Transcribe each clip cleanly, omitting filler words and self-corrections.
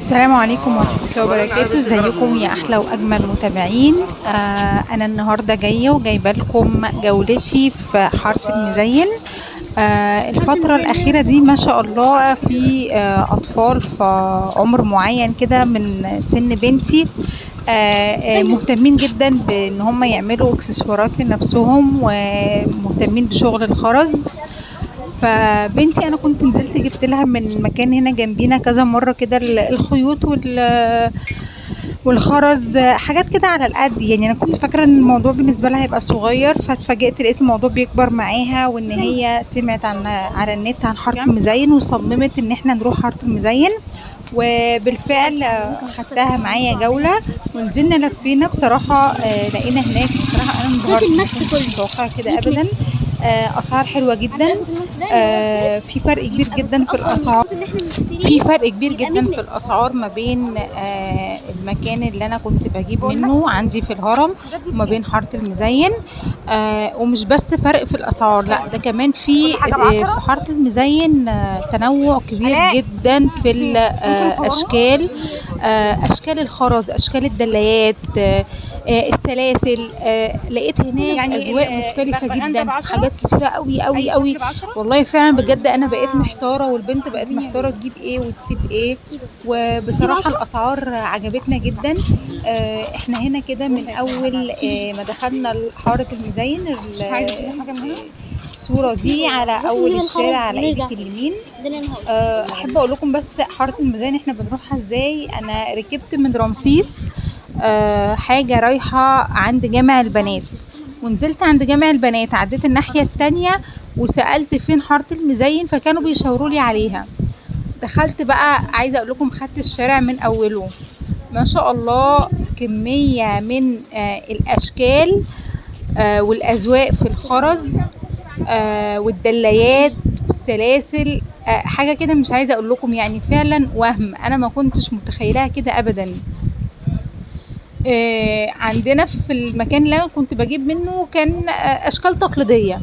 السلام عليكم ورحمة الله وبركاته. ازيكم يا احلى واجمل متابعين؟ انا النهارده جاية وجايبه لكم جولتي في حارة المزين. الفترة الاخيرة دي ما شاء الله في اطفال في عمر معين كده من سن بنتي، مهتمين جدا بان هم يعملوا اكسسوارات لنفسهم ومهتمين بشغل الخرز. فبنتي انا كنت نزلت جبت لها من مكان هنا جنبينا كذا مرة كده الخيوط والخرز، حاجات كده على القد. يعني انا كنت فاكره ان الموضوع بالنسبة لها هيبقى صغير، فاتفاجئت لقيت الموضوع بيكبر معاها، وان هي سمعت عن على النت عن حارة المزين وصممت ان احنا نروح حارة المزين. وبالفعل خدتها معايا جولة ونزلنا لفينا. بصراحة لقينا هناك، بصراحة انا انبهرت، ما كنتش متوقعه كده ابدا. اسعار حلوة جدا، في فرق كبير جدا في الاسعار، في فرق كبير جدا في الاسعار ما بين المكان اللي انا كنت بجيب منه عندي في الهرم وما بين حارة المزين. ومش بس فرق في الاسعار، لا ده كمان في في حارة المزين تنوع كبير جدا في الاشكال، اشكال الخرز، اشكال الدلايات، السلاسل. لقيت هناك يعني اذواق مختلفة البغبغان ده جدا، ب10؟ حاجات كتيرة قوي قوي أي قوي. شكل ب10؟ والله فعلا بجد انا بقيت محتارة والبنت بقت محتارة تجيب ايه وتسيب ايه. وبصراحة الاسعار عجبتنا جدا. احنا هنا كده من اول ما دخلنا حارة المزين، الصورة دي على اول الشارع على ايدك اليمين. احب اقول لكم بس حارة المزين احنا بنروحها ازاي. انا ركبت من رمسيس حاجة رايحة عند جامع البنات، ونزلت عند جامع البنات، عديت الناحية التانية وسألت فين حارة المزين، فكانوا بيشاوروا لي عليها. دخلت بقى، عايزة اقول لكم خدت الشارع من اوله، ما شاء الله كمية من الاشكال والاذواق في الخرز والدلايات والسلاسل، حاجة كده مش عايزة اقول لكم، يعني فعلا وهم انا ما كنتش متخيلها كده ابدا. عندنا في المكان اللي انا كنت بجيب منه كان اشكال تقليدية.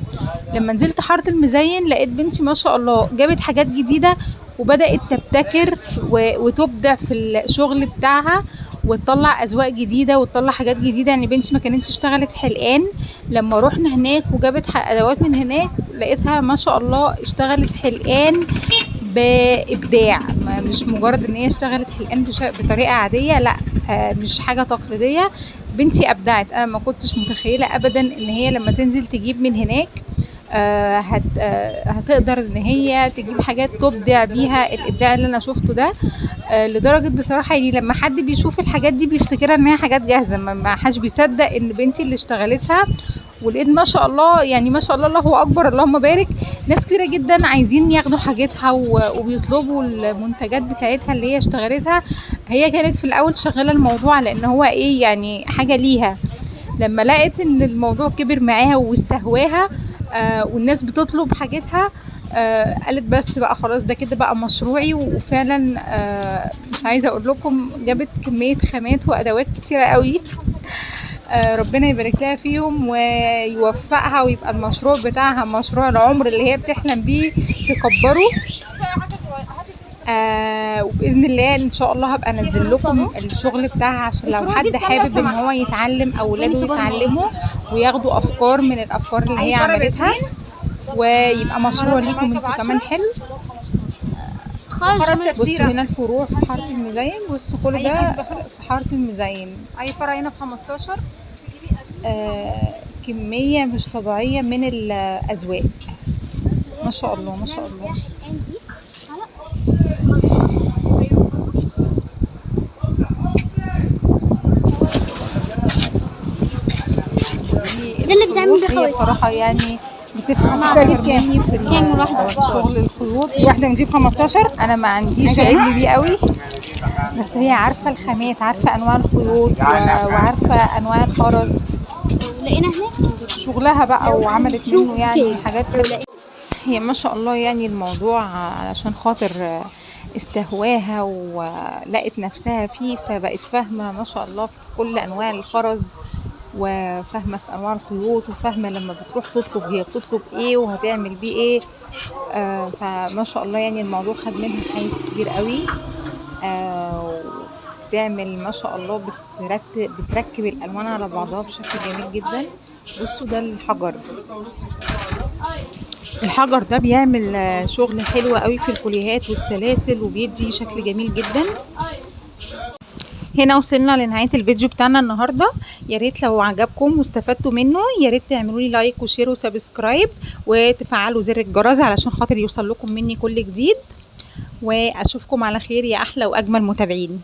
لما نزلت حارة المزين لقيت بنتي ما شاء الله جابت حاجات جديدة وبدأت تبتكر وتبدع في الشغل بتاعها وتطلع اذواق جديدة وتطلع حاجات جديدة. يعني بنتي ما كانتش اشتغلت حلقان، لما روحنا هناك وجابت ادوات من هناك لقيتها ما شاء الله اشتغلت حلقان بابداع، مش مجرد ان هي اشتغلت حلقان بطريقة عادية، لا مش حاجة تقليدية. بنتي ابدعت، انا ما كنتش متخيله ابدا ان هي لما تنزل تجيب من هناك هتقدر ان هي تجيب حاجات تبدع بيها الابداع اللي انا شفته ده. لدرجة بصراحة يعني لما حد بيشوف الحاجات دي بيفتكرها ان هي حاجات جاهزة، ما حدش بيصدق ان بنتي اللي اشتغلتها. ولقيت ما شاء الله، يعني ما شاء الله الله اكبر اللهم بارك، ناس كتيرة جدا عايزين ياخدوا حاجتها وبيطلبوا المنتجات بتاعتها اللي هي اشتغلتها. هي كانت في الاول شغالة الموضوع لان هو ايه يعني حاجة ليها، لما لقت ان الموضوع كبر معاها واستهواها والناس بتطلب حاجتها، قالت بس بقى خلاص ده كده بقى مشروعي. وفعلا مش عايزه اقول لكم جابت كمية خامات وادوات كتيرة قوي. ربنا يبارك لها فيهم ويوفقها ويبقى المشروع بتاعها مشروع العمر اللي هي بتحلم بيه تكبره. وباذن الله ان شاء الله هبقى انزل لكم الشغل بتاعها عشان لو حد حابب ان هو يتعلم او ولاده يتعلموا وياخدوا افكار من الافكار اللي هي عملتها، ويبقى مشروع ليكم انتوا كمان حلو. بصوا هنا الفروع في حارة المزين، بصوا كل ده في حارة المزين. اي فرع هنا ب15. كمية مش طبيعية من الأذواق، ما شاء الله ما شاء الله. ده اللي بتعمل بيه هي خواتم. بصراحة يعني بتفهم أكتر مني في شغل الخيوط. واحدة من دي ب15. أنا ما عنديش علم بيه قوي، بس هي عارفة الخامات، عارفة أنواع الخيوط وعارفة أنواع الخرز، لقينا هناك شغلها بقى وعملت منه يعني حاجات كده. هي ما شاء الله يعني الموضوع علشان خاطر استهواها ولقت نفسها فيه، فبقت فاهمة ما شاء الله في كل أنواع الخرز وفاهمة في أنواع الخيوط، وفاهمة لما بتروح تطلب هي بتطلب إيه وهتعمل بيه إيه. فما شاء الله يعني الموضوع خد منها حيز كبير قوي. بتعمل ما شاء الله، بتركب الالوان على بعضها بشكل جميل جدا. بصوا ده الحجر، الحجر ده بيعمل شغل حلو قوي في الكوليهات والسلاسل، وبيدي شكل جميل جدا. هنا وصلنا لنهاية الفيديو بتاعنا النهاردة. يا ريت لو عجبكم واستفدتوا منه يا ريت تعملوا لي like و share و subscribe وتفعلوا زر الجرس علشان خاطر يوصل لكم مني كل جديد. واشوفكم على خير يا احلى واجمل متابعين.